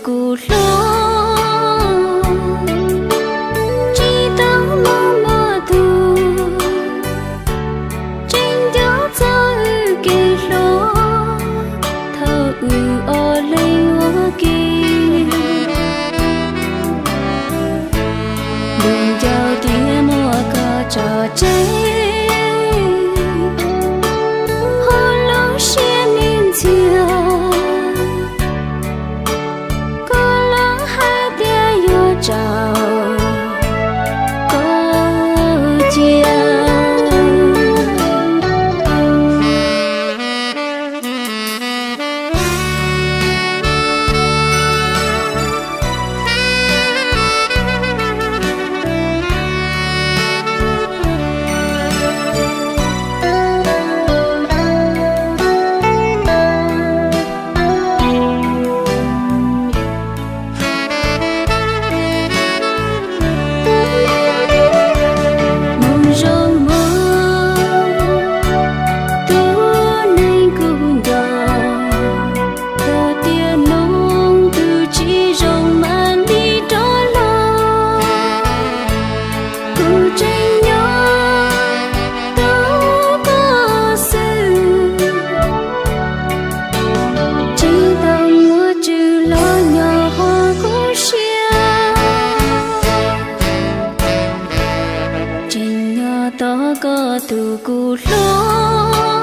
kuv hlob, tsis tau muaj muaj tus tseem nco txog wb kev hluas thaum wb ob leeg ua ke. Ntuj nco tias muaj koj tso tseg, ho lub siab me ntxhias, koj los hais tias yuav tso koj cia. Mus zoo mus, tus neeg kuv nco, thaum tiam noog tus tsis zoo mas lig rov los. Kuv tseem nyob tos koj xwb, tsis tau muaj tswv los nyob hauv kuv siab. Tseem nyob tos koj tus kuv hlob.